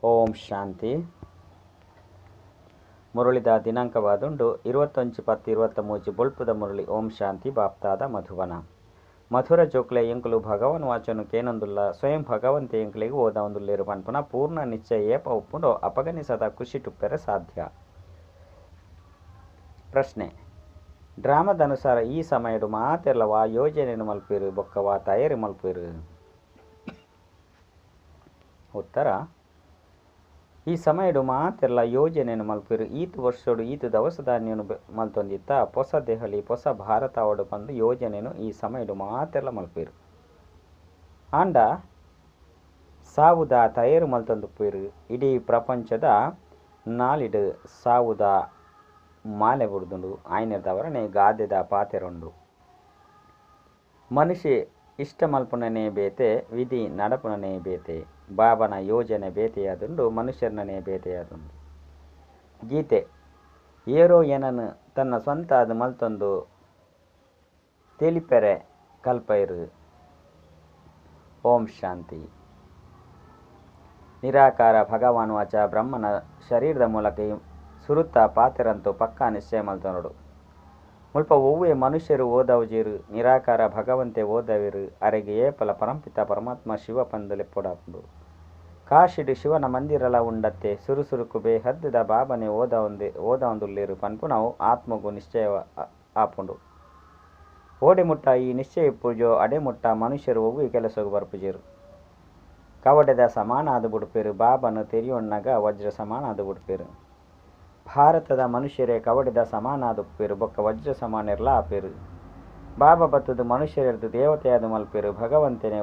ಓಂ ಶಾಂತಿ. ಮುರಳಿದ ದಿನಾಂಕವಾದುಂಡು 21-10-23 ಬೊಳ್ಪುದ ಮುರಳಿ. ಓಂ ಶಾಂತಿ. ಬಾಪ್ತಾದ ಮಧುವನ ಮಧುರ ಜೋಕ್ಲೆ ಎಂಕುಲು ಭಗವನ್ ವಾಚನು ಕೇನೊಂದುಲ್ಲ ಸ್ವಯಂ ಭಗವಂತೆ ಎಂಕುಲೆಗ್ ಓದಾವೊಂದುಲ್ಲೆರ್ ಪನ್ಪುನ ಪೂರ್ಣ ನಿಶ್ಚಯ ಏಪ ಉಪ್ಪುಂಡೋ ಅಪಗನೆ ಸದಾ ಖುಷಿ ಟುಪ್ಪೆರೆ ಸಾಧ್ಯ. ಪ್ರಶ್ನೆ: ಡ್ರಾಮದನುಸಾರ ಈ ಸಮಯಡು ಮಾತೆರ್ಲ ವಾ ಯೋಜನೆನು ಮಲ್ಪೆರು ಬೊಕ್ಕ ವಾ ತಯಾರಿ ಮಲ್ಪೆರು? ಉತ್ತರ: ಈ ಸಮಯಡು ಮಾತೆರ್ಲ ಯೋಜನೆನು ಮಲ್ಪೆರು. ಈತ್ ವರ್ಷಡು ಈತ್ ದವಸ ಧಾನ್ಯನು ಮಲ್ತೊಂದಿತ್ತ ಪೊಸ ದೆಹಲಿ ಪೊಸ ಭಾರತ ಅವಡು ಪಂದು ಯೋಜನೆನು ಈ ಸಮಯಡು ಮಾತೆರ್ಲ ಮಲ್ಪೆರು. ಆಂಡ ಸಾವುದ ತಯಾರು ಮಲ್ತೊಂದುಪ್ಪೆರು. ಇಡೀ ಪ್ರಪಂಚದ ನಾಲಿಡು ಸಾವುದ ಮಾಲೆ ಬುಡ್ದುಂಡು. ಆಯ್ನೆದವರನೆ ಗಾದೆದ ಪಾತೆರುಂಡು. ಮನುಷ್ಯ ಇಷ್ಟ ಮಲ್ಪುನನೇ ಬೇತೆ, ವಿಧಿ ನಡಪುನನೇ ಬೇತೆ. ಬಾಬನ ಯೋಜನೆ ಬೇತೆಯಾದುಂಡು, ಮನುಷ್ಯರನೇ ಬೇತೆಯಾದುಂಡು. ಗೀತೆ: ಏರೋ ಏನನು ತನ್ನ ಸ್ವಂತ ಅದು ಮಲ್ತೊಂದು ತಿಳಿಪೆರೆ ಕಲ್ಪೈರು. ಓಂ ಶಾಂತಿ. ನಿರಾಕಾರ ಭಗವಾನ್ ವಾಚ ಬ್ರಹ್ಮನ ಶರೀರದ ಮೂಲಕ ಸುರುತ್ತ ಪಾತೆರಂತೂ ಪಕ್ಕಾ ನಿಶ್ಚಯ ಮಲ್ತೊನೊಡು. ಮುಲ್ಪ ಒವ್ವೆ ಮನುಷ್ಯರು ಓದವುಜೆರು, ನಿರಾಕಾರ ಭಗವಂತೆ ಓದವೆರು. ಅರೆಗೆ ಏಪಲ ಪರಂಪಿತ ಪರಮಾತ್ಮ ಶಿವ ಪಂದು ಲೆಪ್ಪೊಡಾಪುಂಡು. ಕಾಶಿಡ್ ಶಿವನ ಮಂದಿರಲ ಉಂಡತ್ತೆ. ಸುರು ಸುರುಕು ಬೇಹದ್ದುದ ಬಾಬನೆ ಓದಾವೊಂದುಲ್ಲೆರು ಪನ್ಪುನವು ಆತ್ಮಗು ನಿಶ್ಚಯ ಆಪುಂಡು. ಓಡೆ ಮುಟ್ಟ ಈ ನಿಶ್ಚಯ ಇಪ್ಪುಜೋ ಅಡೆ ಮುಟ್ಟ ಮನುಷ್ಯರು ಒವ್ವೆ ಕೆಲಸಗು ಬರ್ಪುಜೆರು. ಕವಡೆದ ಸಮಾನಾದ ಬುಡ್ಪೆರು. ಬಾಬನು ತೆರಿಯೊಣ್ಣಗ ವಜ್ರ ಸಮಾನಾದ ಬುಡ್ಪೆರು. ಭಾರತದ ಮನುಷ್ಯರೇ ಕವಡೆದ ಸಮಾನಾದುಪ್ಪೆರು ಬೊಕ್ಕ ವಜ್ರ ಸಮಾನೆರ್ಲ ಆಪೆರು. ಬಾಬಾ ಬತ್ತದು ಮನುಷ್ಯರೆರ್ದು ದೇವತೆಯಾದ ಮಲ್ಪೆರು. ಭಗವಂತನೇ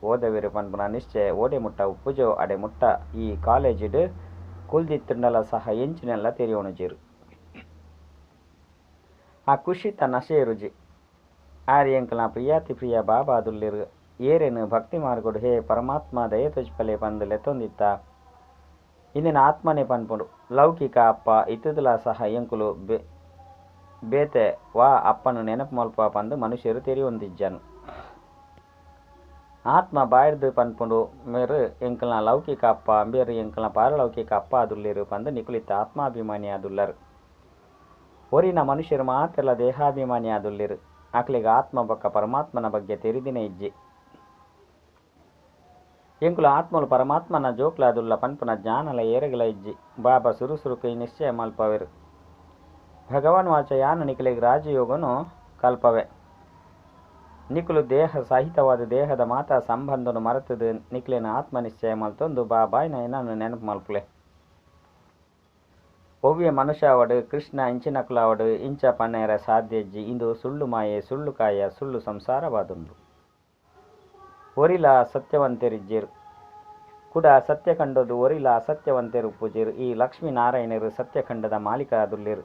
ಓದವೆರು ಪನ್ಪುನ ನಿಶ್ಚಯ ಓಡೆ ಮುಟ್ಟ ಉಪ್ಪುಜೋ ಅಡೆ ಮುಟ್ಟ ಈ ಕಾಲೇಜಿಡ್ ಕುಲ್ದಿತ್ತುಂಡಲ ಸಹ ಎಂಚಿನೆಲ್ಲ ತೆರಿಯೋಣುಜೆರು. ಆ ಖುಷಿತ ನಶೆ ರುಜಿ ಆರ್ ಎಂಕಲ್ನ ಪ್ರಿಯಾತಿ ಪ್ರಿಯ ಬಾಬಾ ದುಲ್ಲೆರು. ಏರೇನು ಭಕ್ತಿ ಮಾರ್ಗೊಡು ಹೇ ಪರಮಾತ್ಮ ದಯ ತೊಜ್ಪಲೆ ಪಂದು ಲೆತ್ತೊಂದಿತ್ತ ಇಂದಿನ ಆತ್ಮನೆ ಪನ್ಪುಂಡು. ಲೌಕಿಕ ಅಪ್ಪ ಇತ್ತುದಲ ಸಹ ಎಂಕುಲು ಬೇತೆ ವಾ ಅಪ್ಪನು ನೆನಪು ಮಲ್ಪ ಪಂದು ಮನುಷ್ಯರು ತೆರಿಯೊಂದಿಜ್ಜನು. ಆತ್ಮ ಬಾಯ್ದು ಪನ್ಪುಂಡು ಮೇರು ಎಂಕಲ್ನ ಲೌಕಿಕ ಅಪ್ಪ ಅಂಬೇರು ಎಂಕಲ್ನ ಪಾರಲೌಕಿಕ ಅಪ್ಪ ಅದುಲ್ಲೆರು ಪಂದು ನಿಕುಲಿತ ಆತ್ಮಾಭಿಮಾನಿ ಆದುಲ್ಲರು. ಒರಿನ ಮನುಷ್ಯರು ಮಾತೆಲ್ಲ ದೇಹಾಭಿಮಾನಿ ಆದುಲ್ಲೆರು. ಆಕ್ಲಿಗೆ ಆತ್ಮ ಬೊಕ್ಕ ಪರಮಾತ್ಮನ ಬಗ್ಗೆ ತೆರಿದಿನ ಇಜ್ಜಿ. ಎಂಕುಲು ಆತ್ಮಲು ಪರಮಾತ್ಮನ ಜೋಕ್ಲಾದುಲ್ಲ ಪನ್ಪುನ ಜ್ಞಾನಲ ಏರಗಲ ಇಜ್ಜಿ. ಬಾಬಾ ಸುರು ಸುರುಕು ಈ ನಿಶ್ಚಯ ಮಲ್ಪವೆರು. ಭಗವಾನ್ ವಾಚ ಯಾನು ನಿಕುಲೆಗ್ ರಾಜಯೋಗನು ಕಲ್ಪವೆ. ನಿಕುಲು ದೇಹ ಸಹಿತವಾದ ದೇಹದ ಮಾತಾ ಸಂಬಂಧನು ಮರೆತದು ನಿಕ್ಲೆನ ಆತ್ಮ ನಿಶ್ಚಯ ಮಲ್ತೊಂದು ಬಾಬಾಯ್ನ ಏನನ್ನು ನೆನಪು ಮಲ್ಪುಲೆ. ಒವ್ವೆ ಮನುಷ್ಯ ಅವಡು ಕೃಷ್ಣ ಇಂಚಿನಕುಲಾವಡು ಇಂಚ ಪನ್ನೇರ ಸಾಧ್ಯಜ್ಜಿ. ಇಂದು ಸುಳ್ಳು ಮಾಯೆ, ಸುಳ್ಳು ಕಾಯ, ಸುಳ್ಳು ಸಂಸಾರವಾದುಂಡು. ಒರಿಲ ಸತ್ಯವಂತೆರಿಜ್ಜೆರು ಕೂಡ ಸತ್ಯಖಂಡದು ಒರಿಲ ಅಸತ್ಯವಂತೆರು ಪೂಜೆರು. ಈ ಲಕ್ಷ್ಮೀನಾರಾಯಣರು ಸತ್ಯಖಂಡದ ಮಾಲೀಕರಾದುಲ್ಲೆರು,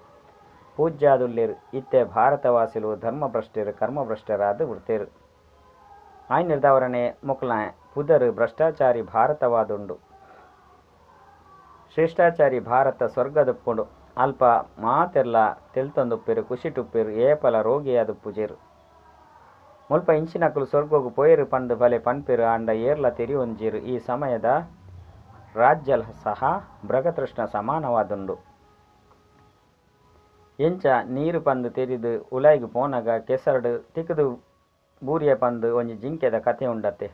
ಪೂಜ್ಯಾದುಲ್ಲೆರು. ಇತ್ತೆ ಭಾರತವಾಸಿಲು ಧರ್ಮಭ್ರಷ್ಟರು ಕರ್ಮಭ್ರಷ್ಟರಾದ ಬಿಡ್ತೇರು. ಆಯ್ನಿರ್ದವರನೆ ಮೊಕಲ ಪುದರು ಭ್ರಷ್ಟಾಚಾರಿ ಭಾರತವಾದುಂಡು. ಶ್ರೇಷ್ಠಾಚಾರಿ ಭಾರತ ಸ್ವರ್ಗದಪ್ಪುಂಡು. ಅಲ್ಪ ಮಾತೆರ್ಲ ತೆಲ್ತೊಂದುಪ್ಪೆರು, ಖುಷಿಟುಪ್ಪೆರು, ಏಪಲ ರೋಗಿಯಾದ ಪೂಜೆರು. ಮುಲ್ಪ ಇಂಚಿನಕುಲು ಸ್ವರ್ಗೋಗು ಪೋಯರು ಪಂದು ಬಲೆ ಪನ್ಪೆರು. ಆಂಡ ಏರ್ಲ ತೆರಿಯೊಂಜೆರು. ಈ ಸಮಯದ ರಾಜ್ಯಲ ಸಹ ಮೃಗತೃಷ್ಣ ಸಮಾನವಾದುಂಡು. ಎಂಚ ನೀರು ಪಂದು ತೆರಿದು ಉಲಾಯಿಗ್ ಪೋನಗ ಕೆಸರಡು ತಿಕ್ಕದು ಬೂರಿಯ ಪಂದು ಒಂಜಿ ಜಿಂಕೆದ ಕತೆ ಉಂಡತ್ತೆ.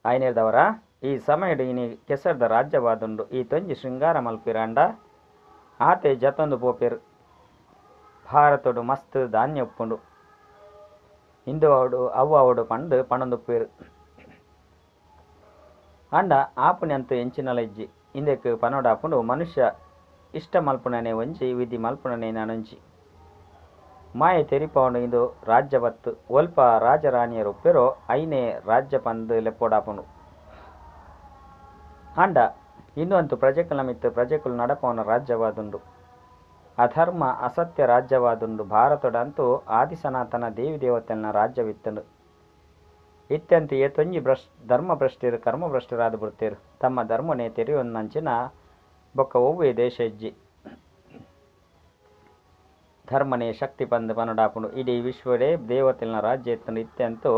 ಆಯ್ನೇರ್ದವರ ಈ ಸಮಯಡು ಇನಿ ಕೆಸರದ ರಾಜ್ಯವಾದುಂಡು. ಈ ತೊಂಜಿ ಶೃಂಗಾರ ಮಲ್ಪಿರಾಂಡ ಆತೆ ಜತೊಂದು ಪೋಪೆರು. ಭಾರತಡು ಮಸ್ತ್ ಧಾನ್ಯ ಉಪ್ಪುಂಡು. ಹಿಂದೂ ಅವಡು ಅವ್ವ ಅವಡು ಪಂಡು ಪಣೊಂದುಪ್ಪೇರು. ಆಂಡ ಆಪುನೆ ಎಂಚಿನಲ ಇಜ್ಜಿ. ಇಂದೆಕ್ ಪನೊಡಾಪುಂಡು ಮನುಷ್ಯ ಇಷ್ಟ ಮಲ್ಪುನನೆ ಒಂಜಿ, ವಿಧಿ ಮಲ್ಪುನನೆ ನಾನೊಂಜಿ. ಮಾಯೆ ತೆರಿಪವನು ಇಂದು ರಾಜ್ಯ ಬತ್ತು. ಒಲ್ಪ ರಾಜರಾಣಿಯರು ಉಪ್ಪೆರೋ ಐನೇ ರಾಜ್ಯ ಪಂದು ಲೆಪ್ಪೊಡಾಪುಂಡು. ಆಂಡ ಇಂದು ಅಂತೂ ಪ್ರಜೆಕುಲ ಮಿತ್ತು ಪ್ರಜೆಕುಲು ನಡಪವನ ರಾಜ್ಯವಾದುಂಡು. ಅಧರ್ಮ ಅಸತ್ಯ ರಾಜ್ಯವಾದುಂಡು. ಭಾರತದಂತೂ ಆದಿ ಸನಾತನ ದೇವಿ ದೇವತೆನ ರಾಜ್ಯವಿತ್ತಂಡು. ಇತ್ಯಂತ ಏತೊಂಜಿ ಧರ್ಮಭ್ರಷ್ಟರು ಕರ್ಮಭ್ರಷ್ಟರಾದ ಬಿಡ್ತೇರು. ತಮ್ಮ ಧರ್ಮನೇ ತೆರೆಯೊಂದಂಚಿನ ಬೊಕ್ಕ ಒವ್ವೆ ದೇಶ ಇಜ್ಜಿ. ಧರ್ಮನೇ ಶಕ್ತಿ ಪಂದು ಪನಡಾಪುಂಡು. ಇಡೀ ವಿಶ್ವಡೇ ದೇವತೆನ ರಾಜ್ಯ ಇತ್ತಂಡು. ಇತ್ಯಂತೂ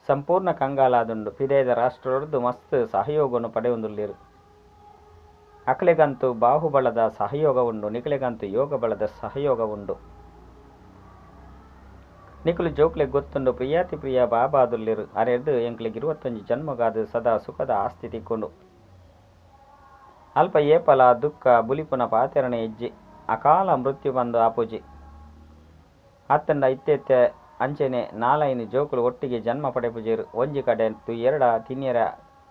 ಸಂಪೂರ್ಣ ಕಂಗಾಲಾದುಂಡು. ಪಿದಯಿದ ರಾಷ್ಟ್ರೊಡ್ದು ಮಸ್ತ್ ಸಹಯೋಗನು ಪಡೆವೊಂದುಲ್ಲೆರ್. ಅಕ್ಲೆಗಂತೂ ಬಾಹುಬಲದ ಸಹಯೋಗ ಉಂಡು, ನಿಕಲೆಗಂತೂ ಯೋಗಬಲದ ಸಹಯೋಗ ಉಂಡು. ನಿಕುಲು ಜೋಕ್ಲೆಗ್ ಗೊತ್ತುಂಡು ಪ್ರಿಯಾತಿಪ್ರಿಯ ಬಾಬಾ ಆದುಲ್ಲೆರ್. ಅರೆರ್ದ್ ಎಂಕ್ಲೆಗ್ 21 ಜನ್ಮಗಾದ್ ಸದಾ ಸುಖದ ಆಸ್ತಿ ತಿಕ್ಕುಂಡು. ಅಲ್ಪ ಏಪಲಾ ದುಃಖ, ಬುಲಿಪುನ ಪಾತೆರನೇ ಇಜ್ಜಿ. ಅಕಾಲ ಮೃತ್ಯು ಪಂದ್ ಆಪುಜಿ. ಅತ್ತುಂಡ ಇತ್ತೆ ಇತ್ತೆ ಅಂಚನೆ ನಾಲೈನ್ ಜೋಕುಲು ಒಟ್ಟಿಗೆ ಜನ್ಮ ಪಡೆಪುಜೆರ್. ಒಂಜಿ ಕಡೆ ತೂಯೆರ್ಡ ತಿನ್ನಿಯರ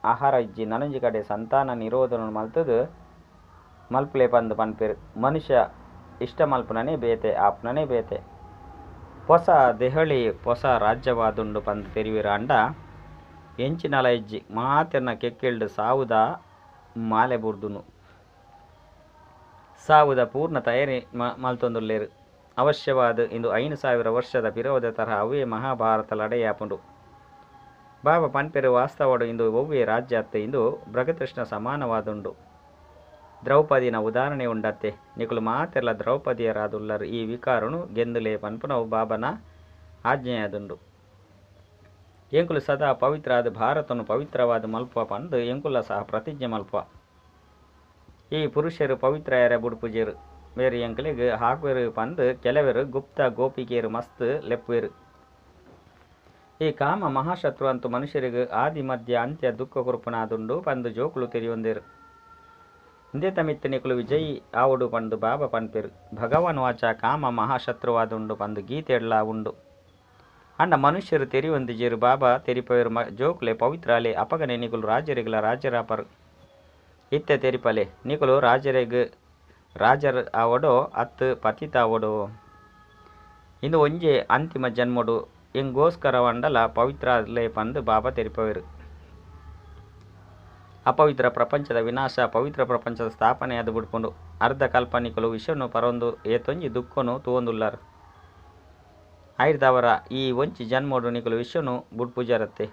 ಆಹಾರ ಇಜ್ಜಿ ನನೊಂಜಿ ಕಡೆ ಸಂತಾನ ನಿರೋಧನ ಮಲ್ತುದು ಮಲ್ಪುಲೆ ಪಂದ್ ಪನ್ಪೆರ್. ಮನುಷ್ಯ ಇಷ್ಟ ಮಲ್ಪುನನೇ ಬೇತೆ ಆಪುನನೇ ಬೇತೆ. ಪೊಸ ದೆಹಳಿ ಪೊಸ ರಾಜ್ಯವಾದುಂಡು ಪಂದ್ ತೆರಿಯುವೆರ್ ಆಂಡ ಎಂಚಿನಲ ಇಜ್ಜಿ. ಮಾತೆರ್ನ ಕೆಕ್ಕಿಲ್ಡ್ ಸಾವುದ ಮಾಲೆ ಬೂರ್ದುಂಡು. ಸಾವುದ ಪೂರ್ಣ ತಯಾರಿ ಮಲ್ತೊಂದುಲ್ಲೆರ್. ಅವಶ್ಯವಾದ್ ಇಂದು 5000 ವರ್ಷದ ಪಿರವುದ ತರಹ ಅವ್ವೇ ಮಹಾಭಾರತ ಲಡಾಯಿ ಆಪುಂಡು. ಬಾಬಾ ಪನ್ಪೆರ್ ವಾಸ್ತವಡ್ ಇಂದು ಒವ್ವೇ ರಾಜ್ಯ ಅತ್ತ್ ಇಂದು ಭ್ರಗಕೃಷ್ಣ ಸಮಾನವಾದುಂಡು. ದ್ರೌಪದಿನ ಉದಾಹರಣೆ ಉಂಡತ್ತೆ. ನಿಕುಲು ಮಾತೆರ್ಲಾ ದ್ರೌಪದಿಯರಾದುಲ್ಲರ್ ಈ ವಿಕಾರನು ಗೆಂದುಲೆ ಪನ್ಪುನವು ಬಾಬಾನ ಆಜ್ಞೆಯಾದುಂಡು. ಎಂಕುಲು ಸದಾ ಪವಿತ್ರ ಆದ್ ಭಾರತನು ಪವಿತ್ರವಾದ್ ಮಲ್ಪುವ ಪಂದ್ ಎಂಕುಲ್ಲ ಸಹ ಪ್ರತಿಜ್ಞೆ ಮಲ್ಪುವ. ಈ ಪುರುಷೆರ್ ಪವಿತ್ರ ಆಯೆರೆ ಬುಡ್ಪುಜೆರ್. ಮೇರ್ ಎಂಕ್ಲೆಗ್ ಹಾಕುವೆರ್ ಪಂದ್ ಕೆಲವೆರ್ ಗುಪ್ತ ಗೋಪಿಕೆಯೆರ್ ಮಸ್ತ್ ಲೆಪ್ಪುವೆರ್. ಈ ಕಾಮ ಮಹಾಶತ್ರು ಅಂತೂ ಮನುಷ್ಯೆರೆಗ್ ಆದಿ ಮಧ್ಯ ಅಂತ್ಯ ದುಃಖ ಕೊರ್ಪುನ ಆದುಂಡು ಪಂದ್ ಜೋಕುಲು ತೆರಿಯೊಂದೆರ್. ಇಂದೆತ ಮಿತ್ತ್ ನಿಕುಲು ವಿಜಯಿ ಆವೊಡು ಪಂದ್ ಬಾಬಾ ಪನ್ಪೆರ್. ಭಗವಾನುವಾಚ ಕಾಮ ಮಹಾಶತ್ರುವಾದುಂಡು ಪಂದ್ ಗೀತೆಡ್ಲಾ ಉಂಡು. ಆಂಡ ಮನುಷ್ಯೆರ್ ತೆರಿಯೊಂದಿಜ್ಜೆರ್. ಬಾಬಾ ತೆರಿಪಾವೆರ್ ಜೋಕುಲೆ ಪವಿತ್ರ ಆಲೆ ಅಪಗನೇ ನಿಕುಲು ರಾಜೆರೆಗ್ಲಾ ರಾಜೆರಾಪರ್. ಇತ್ತೆ ತೆರಿಪಾಲೆ. ನಿಕುಲು ರಾಜೆರೆಗ್ ರಾಜರ್ ಆವೊಡೋ ಅತ್ತ್ ಪತಿತ ಆವೊಡೋ. ಇಂದು ಒಂಜೇ ಅಂತಿಮ ಜನ್ಮೊಡು ಎಂಕ್ಗೋಸ್ಕರವಾಂಡಲ ಪವಿತ್ರ ಆಲೆ ಪಂದ್ ಬಾಬಾ ತೆರಿಪಾವೆರ್. ಅಪವಿತ್ರ ಪ್ರಪಂಚದ ವಿನಾಶ ಪವಿತ್ರ ಪ್ರಪಂಚದ ಸ್ಥಾಪನೆಯಾದ್ ಬುಡ್ಪುಂಡು. ಅರ್ಧ ಕಲ್ಪ ನಿಕುಲು ವಿಷನು ಪರೊಂದು ಏತೊಂಜಿ ದುಃಖನು ತೂವೊಂದುಲ್ಲರ್. ಆಯಿರ್ದಾವರ ಈ ಒಂಜಿ ಜನ್ಮೊಡು ನಿಕುಲು ವಿಷನು ಬುಡ್ಪುಜರತ್ತೆ.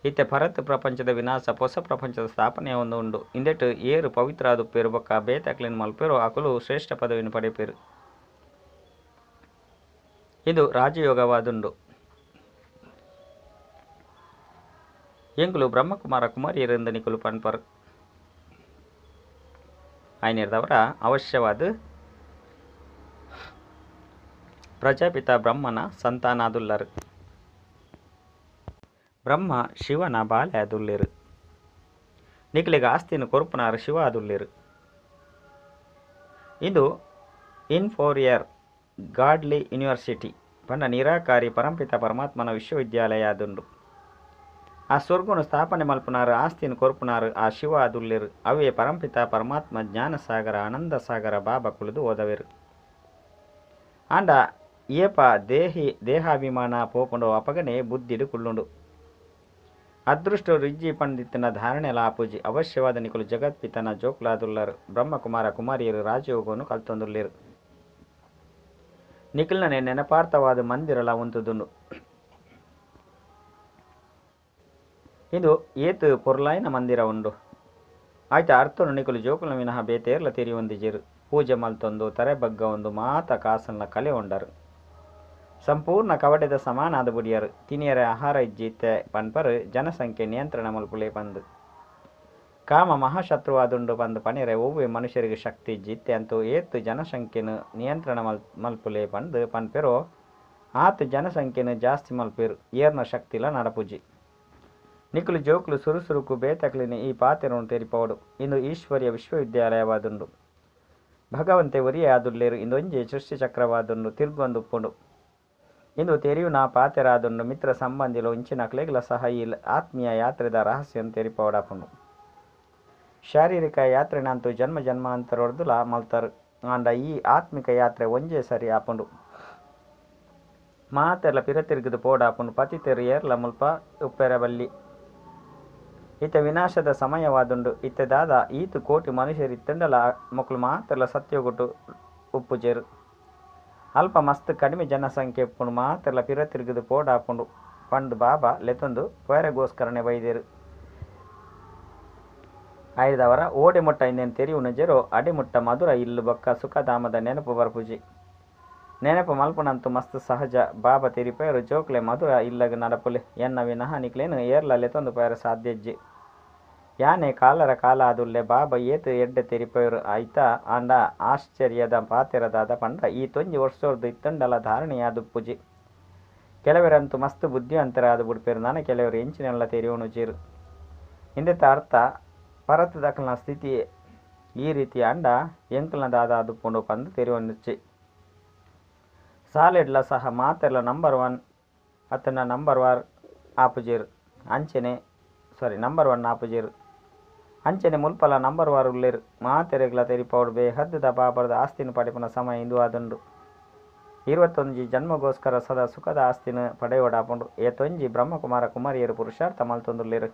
ಇತ್ತೆ ಪರತ್ ಪ್ರಪಂಚದ ವಿನಾಶ ಪೊಸ ಪ್ರಪಂಚದ ಸ್ಥಾಪನೆ ಆವೊಂದು ಉಂಡು. ಇಂದೆಟ್ ಏರ್ ಪವಿತ್ರ ಆದುಪ್ಪುವೆರ್ ಬೊಕ್ಕ ಬೇತೆಕ್ಲೆನ್ ಮಲ್ಪುವೆರೋ ಅಕುಲು ಶ್ರೇಷ್ಠ ಪದವಿನ್ ಪಡೆಪೆರ್. ಇಂದು ರಾಜಯೋಗವಾದುಂಡು. ಎಂಕುಲು ಬ್ರಹ್ಮಕುಮಾರ ಕುಮಾರಿಯರೆಂದು ನಿಕುಲು ಪನ್ಪರ್. ಆಯಿನೆರ್ದಾವರ ಅವಶ್ಯವಾದ್ ಪ್ರಜಾಪಿತ ಬ್ರಹ್ಮನ ಸಂತಾನಾದುಲ್ಲರ್. ಬ್ರಹ್ಮ ಶಿವನ ಬಾಲೆ ಆದುಲ್ಲೆರ್. ನಿಕಲೆಗ್ ಆಸ್ತಿನ್ ಕೊರ್ಪುನಾರ್ ಶಿವ ಆದುಲ್ಲೆರ್. ಇಂದು ಇನ್ಫೋರಿಯರ್ ಗಾಡ್ಲಿ ಯೂನಿವರ್ಸಿಟಿ ಪಂಡ ನಿರಾಕಾರಿ ಪರಂಪಿತ ಪರಮಾತ್ಮನ ವಿಶ್ವವಿದ್ಯಾಲಯ ಆದುಂಡು. ಆ ಸ್ವರ್ಗನು ಸ್ಥಾಪನೆ ಮಲ್ಪುನಾರ್ ಆಸ್ತಿನ್ ಕೊರ್ಪುನಾರ್ ಆ ಶಿವ ಆದುಲ್ಲೆರ್. ಅವೇ ಪರಂಪಿತ ಪರಮಾತ್ಮ ಜ್ಞಾನ ಸಾಗರ ಆನಂದ ಸಾಗರ ಬಾಬಾ ಕುಲ್ಲುದು ಓದವೆರ್. ಆಂಡ ಏಪ ದೇಹಿ ದೇಹಾಭಿಮಾನ ಪೋಪುಂಡೋ ಅಪಗನೇ ಬುದ್ಧಿಡ್ ಕುಲ್ಲುಂಡು. ಅದೃಷ್ಟೊಡು ಇಜ್ಜಿ ಪಂದಿತ್ತಿನ ಧಾರಣೆಲ ಆಪುಜಿ. ಅವಶ್ಯವಾದ್ ನಿಕುಲು ಜಗತ್ಪಿತನ ಜೋಕುಲಾದುಲ್ಲರ್. ಬ್ರಹ್ಮಕುಮಾರ ಕುಮಾರಿಯೆರ್ ರಾಜಯೋಗನು ಕಲ್ತೊಂದುಲ್ಲೆರ್. ನಿಕಲ್ನನೇ ನೆನಪಾರ್ಥವಾದ್ ಮಂದಿರಲ ಉಂತುದುಂಡು. ಇಂದು ಏತ್ ಪೊರ್ಲಾಯಿನ ಮಂದಿರ ಉಂಡು. ಆಯಿತ ಅರ್ಥನು ನಿಕುಲು ಜೋಕುಲ್ನ ವಿನಃ ಬೇತೆ ಏರ್ಲ ತೆರಿಯೊಂದಿಜೆರ್. ಪೂಜೆ ಮಲ್ತೊಂದು ತರೆ ಬಗ್ಗವೊಂದು ಮಾತ ಕಾಸ್ನ್ಲ ಕಳೆವೊಂಡರ್. ಸಂಪೂರ್ಣ ಕವಡೆದ ಸಮಾನ ಆದ್ ಬುಡಿಯರ್. ತಿನಿಯೆರೆ ಆಹಾರ ಇಜ್ಜಿ ಇತ್ತೆ ಪನ್ಪರ್ ಜನಸಂಖ್ಯೆ ನಿಯಂತ್ರಣ ಮಲ್ಪುಲೆ ಪಂದ್. ಕಾಮ ಮಹಾಶತ್ರುವಾದುಂಡು ಪಂದ್ ಪನೆರೆ ಒವ್ವೇ ಮನುಷ್ಯೆರೆಗ್ ಶಕ್ತಿ ಇಜ್ಜಿ. ಇತ್ತೆ ಅಂತೂ ಏತ್ ಜನಸಂಖ್ಯೆನ್ ನಿಯಂತ್ರಣ ಮಲ್ಪುಲೆ ಪಂದ್ ಪನ್ಪೆರೋ ಆತ್ ಜನಸಂಖ್ಯೆನ್ ಜಾಸ್ತಿ ಮಲ್ಪುವೆರ್. ಏರ್ನ ಶಕ್ತಿಲ ನಡಪುಜಿ. ನಿಕುಲು ಜೋಕುಲು ಸುರು ಸುರುಕು ಬೇತೆಕ್ಲೆನ್ ಈ ಪಾತೆರೊನು ತೆರಿಪಾವೊಡು. ಇಂದು ಈಶ್ವರೀಯ ವಿಶ್ವವಿದ್ಯಾಲಯವಾದುಂಡು. ಭಗವಂತೆ ಒರಿಯೇ ಆದುಲ್ಲೆರ್. ಇಂದೊಂಜಿ ಸೃಷ್ಟಿ ಚಕ್ರವಾದುಂಡು ತಿರ್ಗೊಂದುಪ್ಪುಂಡು. ಇಂದು ತೆರಿಯುನ ಪಾತೆರ ಆದುಂಡು. ಮಿತ್ರ ಸಂಬಂಧಿಲು ಇಂಚಿನಕ್ಲೆಗ್ಲ ಸಹ ಈ ಆತ್ಮೀಯ ಯಾತ್ರೆದ ರಹಸ್ಯನ್ ತೆರಿಪಾವೊಡಾಪುಂಡು. ಶಾರೀರಿಕ ಯಾತ್ರೆನಂತೂ ಜನ್ಮ ಜನ್ಮಾಂತರೊಡ್ದುಲಾ ಮಲ್ತರ್. ಆಂಡ ಈ ಆತ್ಮಿಕ ಯಾತ್ರೆ ಒಂಜೇ ಸರಿ ಆಪುಂಡು. ಮಾತೆರ್ಲ ಪಿರ ತಿರ್ಗುದು ಪೋಡಾಪುಂಡು. ಪತಿತೆರ್ ಏರ್ಲ ಮುಲ್ಪ ಉಪ್ಪೆರೆ ಬಲ್ಲಿ. ಇತ್ತೆ ವಿನಾಶದ ಸಮಯವಾದುಂಡು. ಇತ್ತೆ ದಾದ ಈತ್ ಕೋಟಿ ಮನುಷ್ಯೆರ್ ಇತ್ತುಂಡಲ ಮೊಕುಲು ಮಾತೆರ್ಲ ಸತ್ಯಯುಗಟ್ ಉಪ್ಪುಜೆರ್. ಅಲ್ಪ ಮಸ್ತ್ ಕಡಿಮೆ ಜನಸಂಖ್ಯೆ ಉಪ್ಪುಂಡು. ಮಾತೆರ್ಲ ಪಿರ ತಿರ್ಗುದು ಪೋಡಾಪುಂಡು ಪಂದ್ ಬಾಬಾ ಲೆತ್ತೊಂದು ಪೋಯೆರೆಗೋಸ್ಕರನೆ ಬೈದೆರ್. ಆಯಿರ್ದಾವರ ಓಡೆ ಮುಟ್ಟ ಇಂದೆನ್ ತೆರಿಯೊನೊಜೆರೋ ಅಡೆ ಮುಟ್ಟ ಮಧುರ ಇಲ್ಲ್ ಬೊಕ್ಕ ಸುಖಧಾಮದ ನೆನಪು ಬರ್ಪುಜಿ. ನೆನಪು ಮಲ್ಪುನಂತು ಮಸ್ತ್ ಸಹಜ. ಬಾಬಾ ತೆರಿಪಯರು ಜೋಕ್ಲೆ ಮಧುರ ಇಲ್ಲಗ್ ನಡಪುಲೆ ಎನ್ನ ವಿನಃ ನಿಕ್ಲೆನ್ ಏರ್ಲ ಲೆತೊಂದು ಪೋಯೆರೆ ಸಾಧ್ಯಜ್ಜಿ. ಯಾನೆ ಕಾಲರ ಕಾಲ ಆದುಲ್ಲೆ. ಬಾಬಾ ಏತ್ ಎಡ್ಡೆ ತೆರಿಪಯೆರ್ ಆಯ್ತ. ಆಂಡ ಆಶ್ಚರ್ಯದ ಪಾತೆರ ದಾದ ಪಂಡ ಈತೊಂಜಿ ವರ್ಷೊರ್ದು ಇತ್ತುಂಡಲ ಧಾರಣೆಯಾದುಪ್ಪುಜಿ. ಕೆಲವೆರಂತೂ ಮಸ್ತ್ ಬುದ್ಧಿವಂತೆರಾದ್ ಬುಡ್ಪೆರ್ ನನ ಕೆಲವೆರ್ ಎಂಚಿನಲ ತೆರಿಯೊಣುಜೆರ್. ಇಂದೆತ ಅರ್ಥ ಪರತದಕಲ್ನ ಸ್ಥಿತಿಯೇ ಈ ರೀತಿ ಆಂಡ ಎಂಕಲ್ನ ದಾದ ಆದುಪ್ಪುಂಡು ಪಂದ್ ತೆರಿಯೊನೊಡ್ಚಿ. ಸಾಲೆಡ್ಲ ಸಹ ಮಾತೆರ್ಲ ನಂಬರ್ ಒನ್ ಅತ್ತ್ಂಡ ನಂಬರ್ ವಾರ್ ಆಪುಜೆರ್ ಅಂಚನೆ ಸಾರಿ ನಂಬರ್ ಒನ್ ಆಪುಜೆರ್ ಅಂಚನೆ ಮುಲ್ಪಲ ನಂಬರ್ ವಾರ್ ಉಲ್ಲೆರ್. ಮಾತೆರೆಗ್ಲ ತೆರಿಪಾವೊಡು ಬೇಹದ್ದ ಬಾಬರ್ದ ಆಸ್ತಿನ್ ಪಡೆಪುನ ಸಮಯ ಇಂದು ಆದುಂಡು. 21 ಜನ್ಮಗೋಸ್ಕರ ಸದಾ ಸುಖದ ಆಸ್ತಿನ್ ಪಡೆಯೊಡಾಪುಂಡು. ಏತೊಂಜಿ ಬ್ರಹ್ಮಕುಮಾರ ಕುಮಾರಿಯರು ಪುರುಷಾರ್ಥ ಮಲ್ತೊಂದುಲ್ಲೆರ್.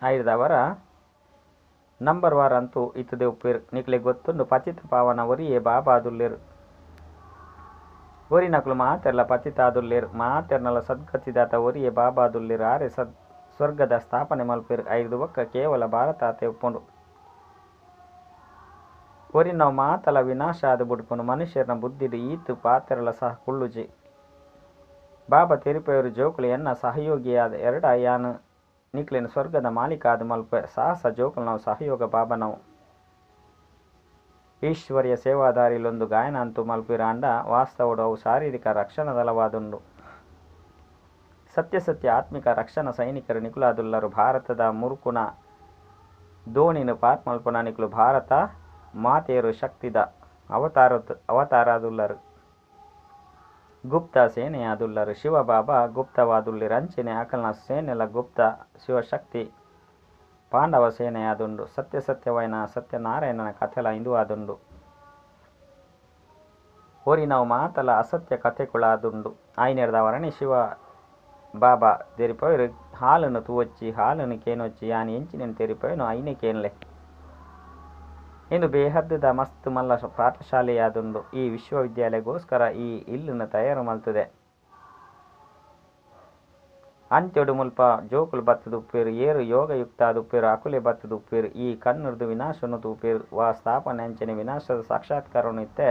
ಆಯಿರ್ದವರ ನಂಬರ್ ವಾರ್ ಅಂತೂ ಇತ್ತದೆ ಉಪ್ಪೇರು. ನಿಕ್ಲೆ ಗೊತ್ತುಂಡು ಪತಿತ ಪಾವನ ಒರಿಯೇ ಬಾಬಾದುಲ್ಲೆರ್. ಒರಿನಕುಲು ಮಾತೆರ್ಲ ಪತಿತಾದುಲ್ಲೆರ್. ಮಾತೆರ್ನಲ ಸದ್ಗತಿದಾತ ಒರಿಯೇ ಬಾಬಾದುಲ್ಲೆರ್. ಆರೇ ಸ್ವರ್ಗದ ಸ್ಥಾಪನೆ ಮಲ್ಪುವೆರ್. ಐರ್ದ್ ಬೊಕ್ಕ ಕೇವಲ ಭಾರತ ಆತೇ ಉಪ್ಪುಂಡು. ಒರಿನವು ಮಾತಲ ವಿನಾಶ ಆದ್ ಬುಡ್ಪುಂಡು. ಮನುಷ್ಯೆರ್ನ ಬುದ್ಧಿಡ್ ಈತ್ ಪಾತೆರಲ ಸಹ ಕುಲ್ಲುಜಿ. ಬಾಬಾ ತೆರಿಪಯೆರ್ ಜೋಕುಲೆ ಎನ್ನ ಸಹಯೋಗಿಯಾದ್ ಎರಡ ಯಾನ್ ನಿಕ್ಲೆನ್ ಸ್ವರ್ಗದ ಮಾಲೀಕ ಆದ್ ಮಲ್ಪುವೆ. ಸಾಹಸ ಜೋಕುಲ್ನವು ಸಹಯೋಗ ಬಾಬಾನವು. ಈಶ್ವರೀಯ ಸೇವಾಧಾರಿಲುಂದು ಗಾಯನ ಅಂತೂ ಮಲ್ಪುವೆರ್ ಆಂಡ ವಾಸ್ತವಡ್ ಅವು ಶಾರೀರಿಕ ರಕ್ಷಣಾದಳವಾದುಂಡು. ಸತ್ಯ ಸತ್ಯ ಆತ್ಮಿಕ ರಕ್ಷಣಾ ಸೈನಿಕರು ನಿಕುಲಾದುಲ್ಲರ್. ಭಾರತದ ಮುರ್ಕುನ ದೋಣಿನ್ ಪಾರ್ ಮಲ್ಪುನ ನಿಕುಲು ಭಾರತ ಮಾತೆಯರು ಶಕ್ತಿದ ಅವತಾರದುಲ್ಲರ್. ಗುಪ್ತ ಸೇನೆಯಾದುಲ್ಲರ್. ಶಿವಬಾಬಾ ಗುಪ್ತವಾದುಲ್ಲೆರ್ ಅಂಚನೆ ಅಕಲ್ನ ಸೇನೆಲ ಗುಪ್ತ ಶಿವಶಕ್ತಿ ಪಾಂಡವ ಸೇನೆಯಾದುಂಡು. ಸತ್ಯ ಸತ್ಯವಾಯಿನ ಸತ್ಯನಾರಾಯಣನ ಕಥೆಲ ಇಂದು ಆದುಂಡು. ಒರಿನವು ಮಾತಲ ಅಸತ್ಯ ಕಥೆಕುಳಾದುಂಡು. ಆಯಿನೆಡ್ದಾವರನೇ ಶಿವ ಬಾಬಾ ತೆರಿಪವೆರ್ ಹಾಲನ್ನು ತೂವೊಚ್ಚಿ ಹಾಲನ್ನು ಕೇನೊಚ್ಚಿ ಯಾನ್ ಎಂಚಿನೆನ್ ತೆರಿಪವೆನೋ ಐನೇ ಕೇನ್ಲೆ. ಇಂದು ಬೇಹದ್ದುದ ಮಸ್ತ್ ಮಲ್ಲ ಪಾಠಶಾಲೆಯಾದುಂಡು. ಈ ವಿಶ್ವವಿದ್ಯಾಲಯಗೋಸ್ಕರ ಈ ಇಲ್ಲುನು ತಯಾರು ಮಲ್ತುದೆ. ಅಂತ್ಯೊಡು ಮುಲ್ಪ ಜೋಕುಲು ಬತ್ತುದು ಉಪ್ಪುವೆರ್. ಏರ್ ಯೋಗಯುಕ್ತ ಆದ್ ಉಪ್ಪುವೆರೋ ಅಕುಲೇ ಬತ್ತುದು ಉಪ್ಪುವೆರ್. ಈ ಕಣ್ಣುರ್ದು ವಿನಾಶನು ತೂಪೆರ್. ವಾ ಸ್ಥಾಪನೆ ಅಂಚನೆ ವಿನಾಶದ ಸಾಕ್ಷಾತ್ಕಾರನು ಇತ್ತೆ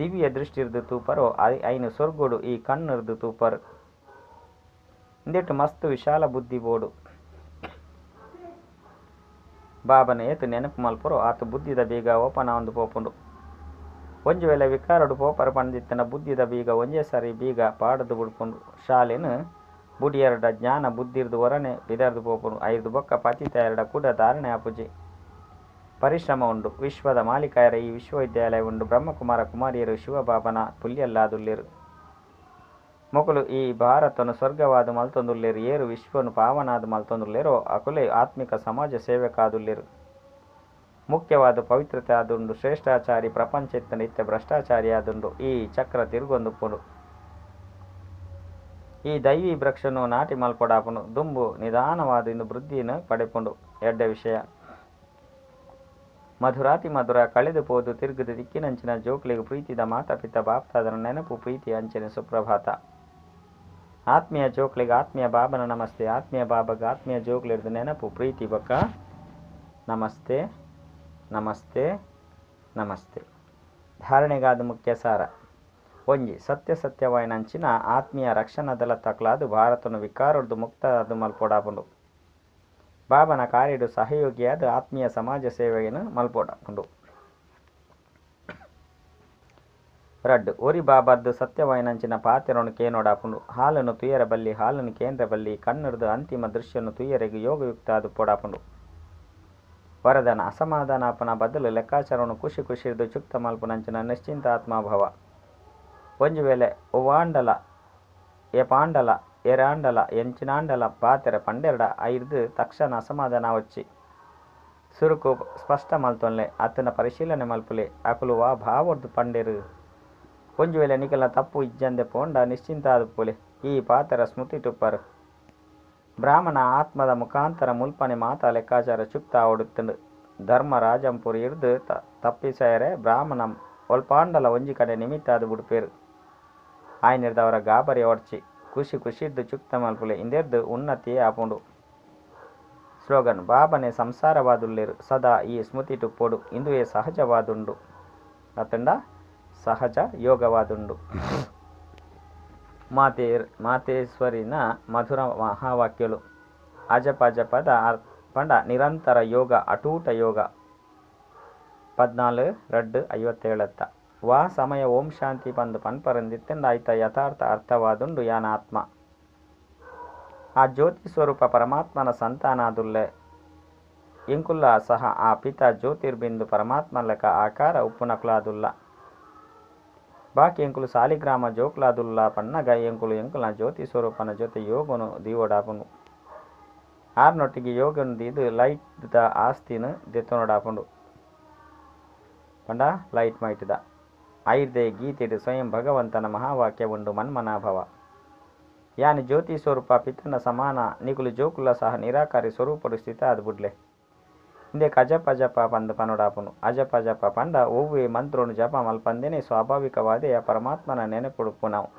ದಿವ್ಯ ದೃಷ್ಟಿರ್ದ್ ತೂಪರೋ ಐನ್ ಸ್ವರ್ಗಡು ಈ ಕಣ್ಣುರ್ದು ತೂಪರ್. ಇಂದೆಟ್ ಮಸ್ತ್ ವಿಶಾಲ ಬುದ್ಧಿ ಬೋಡು. ಬಾಬನ ಏತ್ ನೆನಪು ಮಲ್ಪುರೋ ಆತ್ ಬುದ್ಧಿದ ಬೀಗ ಓಪನ್ ಆವೊಂದು ಪೋಪುಂಡು. ಒಂಜಿ ವೇಳೆ ವಿಕಾರಡು ಪೋಪರ್ ಪಂದಿತ್ತಂಡ ಬುದ್ಧಿದ ಬೀಗ ಒಂಜೇ ಸಾರಿ ಬೀಗ ಪಾಡ್ದು ಬುಡ್ಪುಂಡು. ಶಾಲೆನ್ ಬುಡಿಯರ್ಡ ಜ್ಞಾನ ಬುದ್ಧಿರ್ದ್ ಒರನೆ ಪಿದರ್ದ್ ಪೋಪುಂಡು. ಐರ್ದ್ ಬೊಕ್ಕ ಪತಿತ ಎರಡ ಕೂಡ ಧಾರಣೆ ಆಪುಜಿ. ಪರಿಶ್ರಮ ಉಂಡು. ವಿಶ್ವದ ಮಾಲೀಕಾಯರ ಈ ವಿಶ್ವವಿದ್ಯಾಲಯ ಉಂಡು. ಬ್ರಹ್ಮಕುಮಾರ ಕುಮಾರಿಯರು ಶಿವಬಾಬನ ಪುಲ್ಯಲ್ಲಾದುಲ್ಲೆರ್. ಮೊಕುಲು ಈ ಭಾರತನು ಸ್ವರ್ಗವಾದ್ ಮಲ್ತೊಂದುಲ್ಲೆರ್. ಏರು ವಿಶ್ವನು ಪಾವನಾದ್ ಮಲ್ತೊಂದುಲ್ಲೆರೋ ಅಕುಲೇ ಆತ್ಮಿಕ ಸಮಾಜ ಸೇವಕಾದುಲ್ಲೆರ್. ಮುಖ್ಯವಾದ ಪವಿತ್ರತೆ ಆದುಂಡು. ಶ್ರೇಷ್ಠಾಚಾರಿ ಪ್ರಪಂಚ ಇತ್ತಂಡ ಇತ್ತೆ ಭ್ರಷ್ಟಾಚಾರಿ ಆದುಂಡು. ಈ ಚಕ್ರ ತಿರುಗೊಂದುಪ್ಪುಂಡು. ಈ ದೈವಿ ವೃಕ್ಷನು ನಾಟಿ ಮಲ್ಪೊಡಾಪುಂಡು. ದುಂಬು ನಿಧಾನವಾದ ಇಂದು ವೃದ್ಧಿನ ಪಡೆಪುಂಡು. ಎಡ್ಡೆ ವಿಷಯ. ಮಧುರಾತಿ ಮಧುರ ಕಳೆದು ಪೋದು ತಿರುಗುದು ತಿಕ್ಕಿನಂಚಿನ ಜೋಕ್ಲೆಗ್ ಪ್ರೀತಿದ ಮಾತಾ ಪಿತ ಬಾಪ್ದಾದನ ನೆನಪು ಪ್ರೀತಿ ಅಂಚನೆ ಸುಪ್ರಭಾತ. ಆತ್ಮೀಯ ಜೋಕ್ಲೆಗ್ ಆತ್ಮೀಯ ಬಾಬನ ನಮಸ್ತೆ. ಆತ್ಮೀಯ ಬಾಬಗ್ ಆತ್ಮೀಯ ಜೋಕ್ಲೆರ್ದ್ ನೆನಪು ಪ್ರೀತಿ ಬೊಕ್ಕ ನಮಸ್ತೆ ನಮಸ್ತೆ ನಮಸ್ತೆ. ಧಾರಣೆಗಾದ ಮುಖ್ಯ ಸಾರ. ಒಂಜಿ ಸತ್ಯ ಸತ್ಯವಾಯಿನಂಚಿನ ಆತ್ಮೀಯ ರಕ್ಷಣಾ ದಳತಕಲಾದ್ ಭಾರತನು ವಿಕಾರರ್ದು ಮುಕ್ತ ಆದ್ ಮಲ್ಪೊಡಾಪುಂಡು. ಬಾಬನ ಕಾರ್ಯಡು ಸಹಯೋಗಿಯಾದ ಆತ್ಮೀಯ ಸಮಾಜ ಸೇವೆಯನ್ನು ಮಲ್ಪೊಡಾಪುಂಡು. ರಡ್ಡ್ ಒರಿ ಬಾಬರ್ದು ಸತ್ಯವಾಯಿನಂಚಿನ ಪಾತೆರನು ಕೇನೊಡಾಪುಂಡು. ಹಾಲನ್ನು ತುಯರ ಬಲ್ಲಿ ಹಾಲನ್ನು ಕೇಂದ್ರ ಬಲ್ಲಿ ಕಣ್ಣುರ್ದು ಅಂತಿಮ ದೃಶ್ಯನು ತುಯರೆಗ್ ಯೋಗಯುಕ್ತ ಆದ್ ಪೊಡಾಪುಂಡು. ವರದಾನ ಅಸಮಾಧಾನ ಆಪುನ ಬದಲು ಲೆಕ್ಕಾಚಾರವನ್ನು ಖುಷಿ ಖುಷಿರ್ದು ಚುಕ್ತ ಮಲ್ಪುನಂಚಿನ ನಿಶ್ಚಿಂತ ಆತ್ಮಭಾವ. ಒಂಜಿ ವೇಳೆ ಒವ್ವಾಂಡಲ ಏಪಾಂಡಲ ಏರಾಂಡಲ ಎಂಚಿನಾಂಡಲ ಪಾತೆರ ಪಂಡೆರಡ ಐರ್ದ್ ತಕ್ಷಣ ಅಸಮಾಧಾನ ಆವೊಚ್ಚಿ. ಸುರುಕು ಸ್ಪಷ್ಟ ಮಲ್ತೊನ್ಲೆ ಅತ್ತಂಡ ಪರಿಶೀಲನೆ ಮಲ್ಪುಲೆ ಅಕುಲು ವಾ ಭಾವರ್ದು ಪಂಡೆರು. ಒಂಜಿ ವೇಳೆ ನಿಕಲ್ನ ತಪ್ಪು ಇಜ್ಜಂದೆ ಪೋಂಡ ನಿಶ್ಚಿಂತ ಆದುಪ್ಪುಲೆ. ಈ ಪಾತೆರ ಸ್ಮೃತಿಟುಪ್ಪರ್. ಬ್ರಾಹ್ಮಣ ಆತ್ಮದ ಮುಖಾಂತರ ಮುಲ್ಪನೆ ಮಾತಾ ಲೆಕ್ಕಾಚಾರ ಚುಕ್ತ ಆವೊಡಿತ್ತುಂಡು. ಧರ್ಮ ರಾಜಂಪುರಿ ಇರ್ದ್ ತಪ್ಪಿಸಯರೆ ಬ್ರಾಹ್ಮಣ ಒಲ್ಪಾಂಡಲ ಒಂಜಿ ಕಡೆ ನಿಮಿತ್ತ ಆದ್ ಬುಡ್ಪೆರ್. ಆಯಿನೆಡ್ದಾವರ ಗಾಬರಿ ಆವೊಡ್ಚಿ. ಖುಷಿ ಖುಷಿರ್ದ್ ಚುಕ್ತ ಮಲ್ಪುಲೆ. ಇಂದೆರ್ದ್ ಉನ್ನತಿಯೇ ಆಪುಂಡು. ಸ್ಲೋಗನ್ ಬಾಬನೆ ಸಂಸಾರವಾದುಲ್ಲೆರ್ ಸದಾ ಈ ಸ್ಮೃತಿಟುಪ್ಪೊಡು ಇಂದುವೆ ಸಹಜವಾದುಂಡು ಅತ್ತಂಡ ಸಹಜ ಯೋಗವಾದುಂಡು. ಮಾತೆ ಮಾತೇಶ್ವರಿನ ಮಧುರ ಮಹಾವಾಕ್ಯಲು. ಅಜಪ ಜಪದ ಪಂಡ ನಿರಂತರ ಯೋಗ ಅಟೂಟ ಯೋಗ. 14 2 57 ವಾ ಸಮಯ ಓಂ ಶಾಂತಿ ಪಂದ್ ಪನ್ಪರಂದಿತ್ತಂಡ ಐತ ಯಥಾರ್ಥ ಅರ್ಥವಾದುಂಡು ಯಾನ್ ಆತ್ಮ ಆ ಜ್ಯೋತಿ ಸ್ವರೂಪ ಪರಮಾತ್ಮನ ಸಂತಾನಾದುಲ್ಲೆ ಎಂಕುಲ್ಲ ಸಹ ಆ ಪಿತ ಜ್ಯೋತಿರ್ಬಿಂದು ಪರಮಾತ್ಮಲಕ ಆಕಾರ ಉಪ್ಪುನಕುಲಾದುಲ್ಲ ಬಾಕಿ ಎಂಕುಲು ಸಾಲಿಗ್ರಾಮ ಜೋಕ್ಲಾದುಲ್ಲ ಪನ್ನಗ ಎಂಕುಲು ಎಂಕುಲ ಜ್ಯೋತಿ ಸ್ವರೂಪನ ಜೊತೆ ಯೋಗನು ದೀವಡಾಪುಂಡು ಆರ್ನೊಟ್ಟಿಗೆ ಯೋಗನು ದೀದು ಲೈಟ್ the ಆಸ್ತಿನ ದೆತ್ತೊನಡಾಪುಂಡು ಪಂಡ ಲೈಟ್ ಮೈಟ್ದ ಐರ್ದೆ ಗೀತೆಡು ಸ್ವಯಂ ಭಗವಂತನ ಮಹಾವಾಕ್ಯ ಉಂಡು ಮನ್ಮನಾಭವ ಯಾನಿ ಜ್ಯೋತಿ ಸ್ವರೂಪ ಪಿತನ ಸಮಾನ ನಿಕುಲು ಜೋಕುಲ ಸಹ ನಿರಾಕಾರಿ ಸ್ವರೂಪಡು ಸ್ಥಿತ ಆದ್ ಬುಡ್ಲೆ ಇಂದೆಕ್ ಅಜಪ ಜಪ ಪಂದ್ ಪನೊಡಾಪುನು ಅಜಪ ಜಪ ಪಂಡ ಒವ್ವೆ ಮಂತ್ರೋನು ಜಪ ಮಲ್ಪಂದೇನೆ ಸ್ವಾಭಾವಿಕವಾದೇ ಆ ಪರಮಾತ್ಮನ ನೆನಪುಡುಪ್ಪುನವು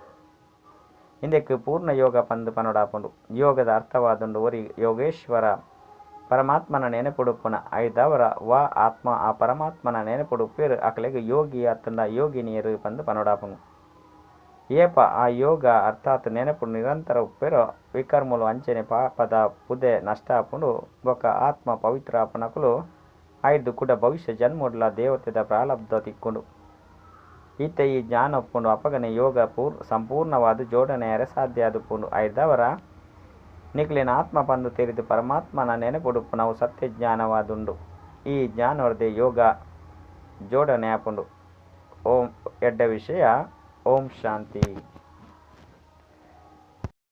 ಇಂದೆಕ್ ಪೂರ್ಣ ಯೋಗ ಪಂದ್ ಪನೊಡಾಪುಂಡು ಯೋಗದ ಅರ್ಥವಾದುಂಡು ಒರಿ ಯೋಗೇಶ್ವರ ಪರಮಾತ್ಮನ ನೆನಪುಡುಪ್ಪುನ ಐದವರ ವಾ ಆತ್ಮ ಆ ಪರಮಾತ್ಮನ ನೆನಪುಡುಪ್ಪೇರು ಅಕಲೆಗ್ ಯೋಗಿ ಅತ್ತಂಡ ಯೋಗಿನಿಯರು ಪಂದ್ ಪನೊಡಾಪುನು ಏಪ ಆ ಯೋಗ ಅರ್ಥಾತ್ ನೆನಪು ನಿರಂತರ ಉಪ್ಪೇರೋ ವಿಕರ್ಮಲು ಅಂಚನೆ ಪಾಪದ ಪುದೆ ನಷ್ಟ ಆಪುಂಡು ಬೊಕ್ಕ ಆತ್ಮ ಪವಿತ್ರ ಆಪುನಕುಲು ಐದು ಕುಡ ಭವಿಷ್ಯ ಜನ್ಮೊಡ್ಲ ದೇವತೆದ ಪ್ರಾಲಬ್ಧ ತಿಕ್ಕುಂಡು ಈತ ಈ ಜ್ಞಾನ ಉಪ್ಪುಂಡು ಅಪಗನೆ ಯೋಗ ಸಂಪೂರ್ಣವಾದ ಜೋಡಣೆಯರೆ ಸಾಧ್ಯ ಆದುಪ್ಪುಂಡು ಐದವರ ನಿಕ್ಲಿನ ಆತ್ಮ ಪಂದು ತೆರಿದು ಪರಮಾತ್ಮನ ನೆನಪುಡುಪ್ಪು ನಾವು ಸತ್ಯ ಜ್ಞಾನವಾದುಂಡು ಈ ಜ್ಞಾನವರ್ದೆ ಯೋಗ ಜೋಡಣೆ ಆಪುಂಡು. ಓಂ ಎಡ್ಡ ವಿಷಯ. ಓಂ ಶಾಂತಿ.